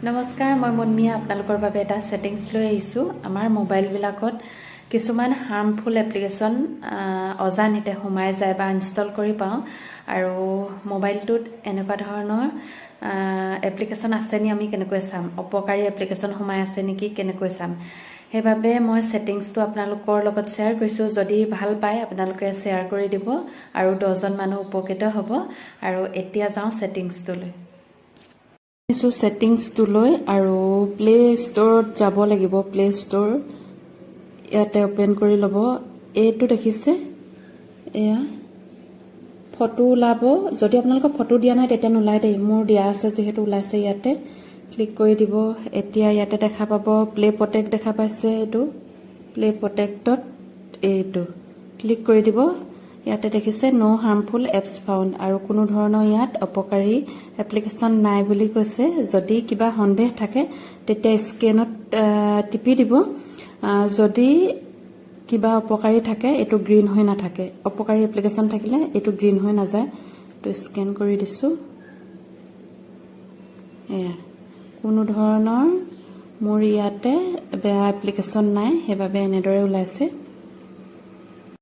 নমস্কাৰ, মই মুন্মিয়া আপোনালোকৰ বাবে এটা ছেটিংছ লৈ আহিছোঁ। আমাৰ মোবাইলবিলাকত কিছুমান হাৰ্মফুল এপ্লিকেশ্যন অজানিতে সোমাই যায় বা ইনষ্টল কৰি পাওঁ আৰু মোবাইলটোত এনেকুৱা ধৰণৰ এপ্লিকেশ্যন আছে নি আমি কেনেকৈ চাম, অপকাৰী এপ্লিকেশ্যন সোমাই আছে নেকি কেনেকৈ চাম, সেইবাবে মই ছেটিংছটো আপোনালোকৰ লগত শ্বেয়াৰ কৰিছোঁ। যদি ভাল পায়, আপোনালোকে শ্বেয়াৰ কৰি দিব আৰু 10জন মানুহ উপকৃত হ'ব। আৰু এতিয়া যাওঁ ছেটিংছটোলৈ। আহিছোঁ ছেটিংছটোলৈ আৰু প্লে ষ্ট'ৰত যাব লাগিব। প্লে ষ্ট'ৰ ইয়াতে অ'পেন কৰি ল'ব। এইটো দেখিছে, এয়া ফটো ওলাব। যদি আপোনালোকৰ ফটো দিয়া নাই, তেতিয়া নোলায় দেই। মোৰ দিয়া আছে যিহেতু ওলাইছে। ইয়াতে ক্লিক কৰি দিব। এতিয়া ইয়াতে দেখা পাব প্লে প্ৰটেক্ট, দেখা পাইছে? এইটো প্লে প্ৰটেক্টত এইটো ক্লিক কৰি দিব। ইয়াতে দেখিছে, ন' হাৰ্মফুল এপছ ফাউণ্ড আৰু কোনো ধৰণৰ ইয়াত অপকাৰী এপ্লিকেশ্যন নাই বুলি কৈছে। যদি কিবা সন্দেহ থাকে, তেতিয়া স্কেনত টিপি দিব। যদি কিবা অপকাৰী থাকে, এইটো গ্ৰীণ হৈ নাথাকে। অপকাৰী এপ্লিকেশ্যন থাকিলে এইটো গ্ৰীণ হৈ নাযায়। এইটো স্কেন কৰি দিছোঁ। এয়া কোনো ধৰণৰ মোৰ ইয়াতে বেয়া এপ্লিকেশ্যন নাই, সেইবাবে এনেদৰে ওলাইছে।